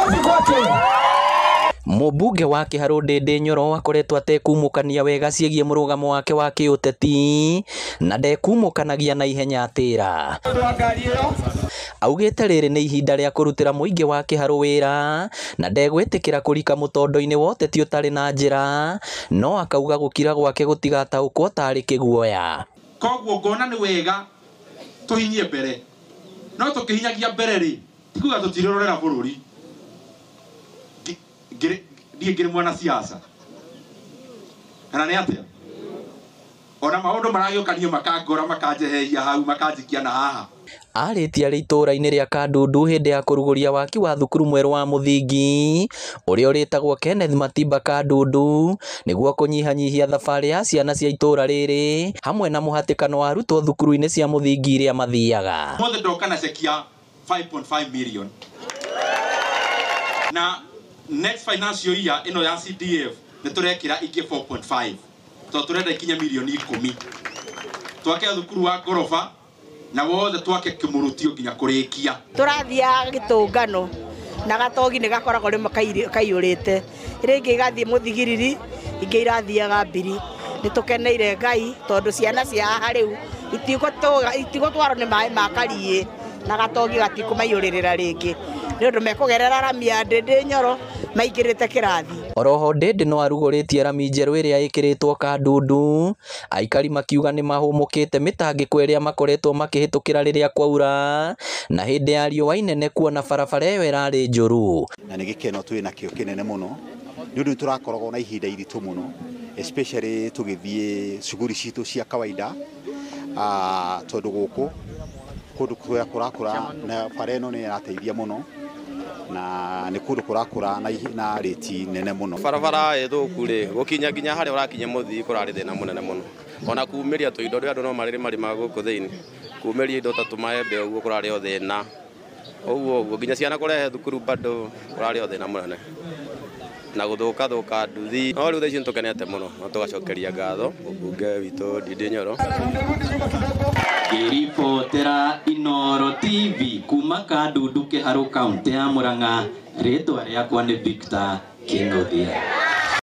Makofi kwake. Mũmbunge wa Kĩharũ Ndĩndĩ Nyoro akoretwo atekumũkania wega ciĩgiĩ mũrũgamo wake wa kĩũteti na ndekumũkanagia na ihenya atĩra. Augĩte rĩrĩ nĩ ihinda rĩa kũrutĩra mũingĩ wa Kĩharũ wĩra na ndegwĩtĩkĩra kũrika mũtondo-inĩ wa ũteti ũtarĩ na njĩra, no akauga gũkira gwake gũtigataũkwo tarĩ kĩguoya. Koguo ngona nĩ wega tũhinyie mbere, no tũkĩhinyagia mbere rĩ ti kuga tũtirorera bũrũri. Ndiĩ ngĩrĩ mwana siasa kana nĩ atĩa? Ona maũndũ maragĩũka niĩ makangora makanjeheria hau makanjikia na haha. Arĩtie arĩ itũũra-inĩ rĩa Kandundu hĩndĩ ya kũrugũria waki wa thukuru mwerũ wa mũthingi ũrĩa ũrĩtagwo Kenneth Matimba Kandundu nĩguo kũnyihanyihia thabarĩ ya ciana cia itũũra rĩrĩ hamwe na mũhatĩkano wa arutwo thukuru-inĩ cia mũthingi iria mathiaga. Mothe ndoka na ceki ya 5.5 million na next financial year ĩno ya CDF nĩ tũrekĩra ingĩ 4.5 tondũ tũrenda ikinye milioni 10. Twake thukuru wa ngoroba na wothe twake kĩmũrutio nginya kũrĩkia. Tũrathiaga gĩtũngano na gatogi nĩ gakoragwo rĩmwe kaiyũrĩte, rĩngĩ igathiĩ mũthigiriri, ingĩ irathiaga mbiri. Nĩ tũkeneire Ngai tondũ ciana cia haha rĩu itigũtwarwo nĩ maĩ ma kariĩ na gatogi gatikũmaiyũrĩrĩra rĩngĩ nĩ ũndũ mekũgerera rami ya Ndĩndĩ Nyoro maingĩrĩte kĩrathi. Oroho Ndĩndĩ no arugũrĩtie rami njerũ ĩrĩa ĩkĩrĩtwo Kandundu, aikari makiuga nĩ mahũmũkĩte mĩtangĩko ĩrĩa makoretwo makĩhĩtũkĩra rĩrĩa kwaura na hĩndĩ ya riũa inene kuona barabara ĩyo ĩrarĩ njũru. Na nĩ gĩkeno twĩ nakĩo kĩnene mũno nĩ ũndũ tũrakoragwo na ihinda iritũ mũno especially tũgĩthiĩ cuguri citũ cia kawaida, tondũ gũkũ kũndũ kũrĩa kũrakũra na bara ĩno nĩ ĩrateithia mũno na nĩ kũndũ kũrakũra na rĩti nene mũno. Barabara ĩthũku rĩ gũkinya nginya harĩa ũrakinya mũthii kũrarĩ thĩna mũnene mũno, ona kumĩria tũindo rĩrĩa andũ no marĩrĩ marĩmaga gũkũ thĩinĩ, kumĩria indo ta tũmaembe ũguo kũrarĩ o thĩna ũguo ũguo, nginya ciana kũrehe thukuru bado kũrarĩ o thĩna mũnene na gũthũka thũka nduthi. No rĩu thaa ici nĩtũkenete mũno na tũgacokeria ngatho mũmbunge witũ Ndĩndĩ Nyoro. Ngĩribotera Inooro TV kuma Kandundu Kĩharũ kaunti ya Murang'a, rĩtwa rĩakwa nĩ Victor Kĩnuthia.